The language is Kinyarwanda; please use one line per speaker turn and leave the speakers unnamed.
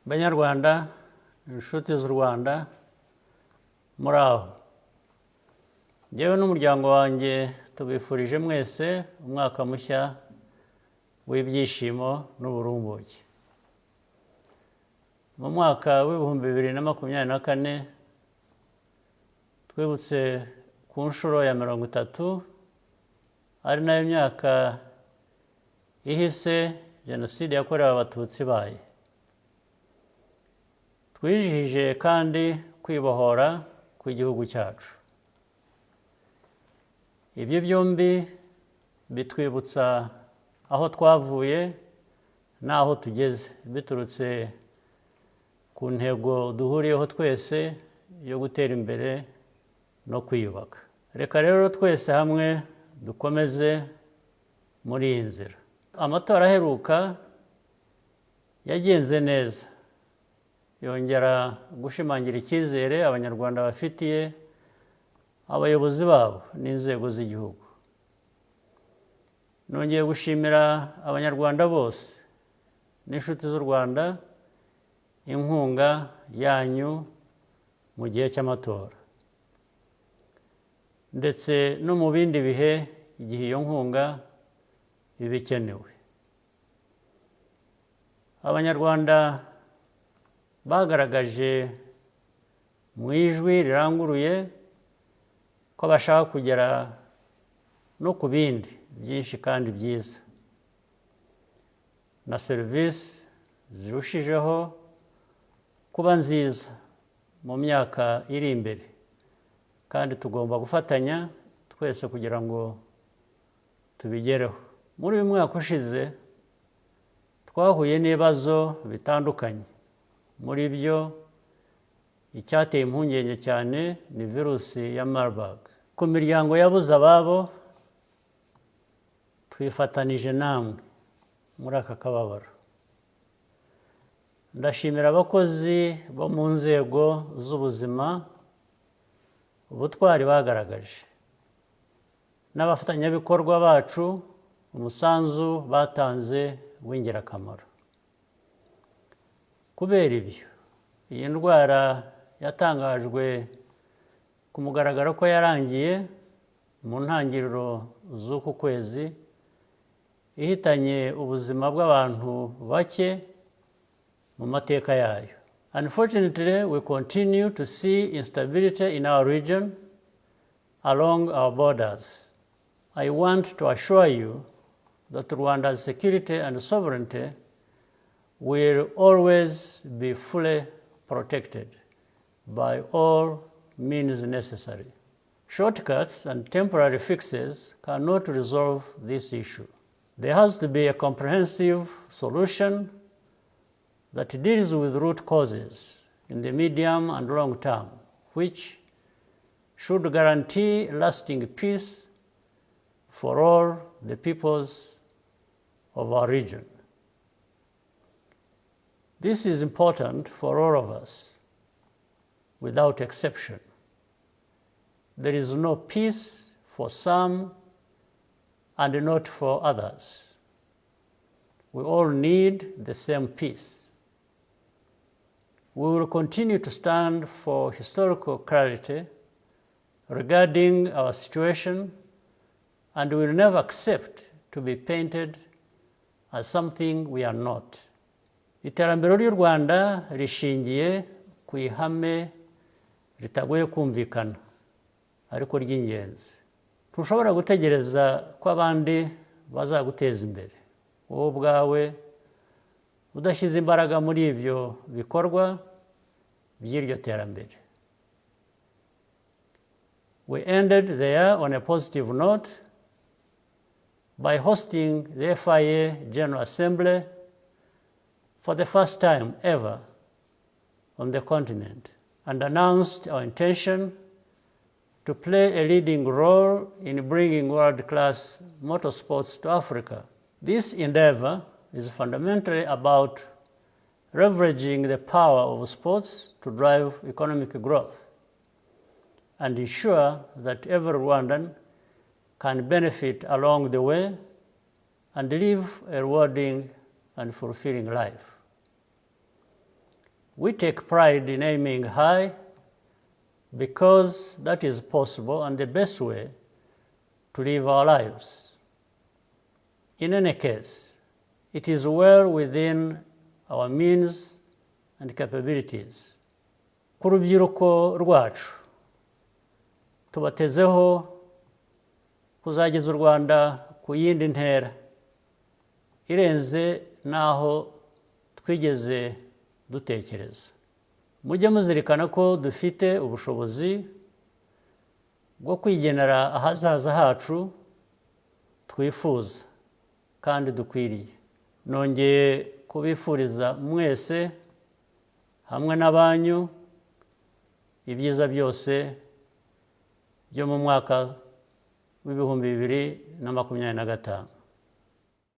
Banyarwanda, inshuti z'u Rwanda, muri aho. Njyewe n'umuryango wanjye tubifurije mwese umwaka mushya w'ibyishimo n'uburumbuke. Mu mwaka w'2024 twibutse ku nshuro ya 30, ari nayo myaka ihise Jenoside yakorewe Abatutsi ibaye. Twijihije kandi kwibohora kw'igihugu cyacu. Ibyo byombi bitwibutsa aho twavuye n'aho tugeze, biturutse ku ntego duhuriyeho twese yo gutera imbere no kwiyubaka. Reka rero twese hamwe dukomeze muri iyi nzira. Amatora aheruka yagenze neza, yongera gushimangira icyizere Abanyarwanda bafitiye abayobozi babo n'inzego z'igihugu. Nongeye gushimira Abanyarwanda bose n'inshuti z'u Rwanda inkunga yanyu mu gihe cy'amatora, ndetse no mu bindi bihe igihe iyo nkunga iba ikenewe. Abanyarwanda bagaragaje mu ijwi riranguruye ko bashaka kugera no ku bindi byinshi kandi byiza na serivisi zirushijeho kuba nziza mu myaka iri imbere, kandi tugomba gufatanya twese kugira ngo tubigereho. Muri uyu mwaka ushize twahuye n'ibibazo bitandukanye. Muri byo, icyateye impungenge cyane ni virusi ya Marburg. Ku miryango yabuze ababo, twifatanije namwe muri aka kababaro. Ndashimira abakozi bo mu nzego z'ubuzima ubutwari bagaragaje, n'abafatanyabikorwa bacu umusanzu batanze w'ingirakamaro. Kubera ibyo, iyi ndwara yatangajwe ku mugaragaro ko yarangiye mu ntangiriro z'uku kwezi, ihitanye ubuzima bw'abantu bake mu mateka yayo. Unfortunately, we continue to see instability in our region along our borders. I want to assure you that Rwanda's security and sovereignty will always be fully protected by all means necessary. Shortcuts and temporary fixes cannot resolve this issue. There has to be a comprehensive solution that deals with root causes in the medium and long term, which should guarantee lasting peace for all the peoples of our region. This is important for all of us, without exception. There is no peace for some and not for others. We all need the same peace. We will continue to stand for historical clarity regarding our situation and will never accept to be painted as something we are not. Iterambere ry'u Rwanda rishingiye ku ihame ritagoye kumvikana ariko ry'ingenzi: ntushobora gutegereza ko abandi bazaguteza imbere wowe ubwawe udashyize imbaraga muri ibyo bikorwa by'iryo terambere. We ended the year on a positive note by hosting the FIA General Assembly for the first time ever on the continent and announced our intention to play a leading role in bringing world-class motorsports to Africa. This endeavor is fundamentally about leveraging the power of sports to drive economic growth and ensure that every Rwandan can benefit along the way and live a rewarding and fulfilling life. We take pride in aiming high because that is possible and the best way to live our lives. In any case, it is well within our means and capabilities. Ku rubyiruko rwacu, tubatezeho kuzageza u Rwanda ku yindi ntera irenze n'aho twigeze dutekereza. Mujye muzirikana ko dufite ubushobozi bwo kwigenera ahazaza hacu twifuza kandi dukwiriye. Nongeye kubifuriza mwese hamwe n'abanyu ibyiza byose byo mu mwaka w'2025.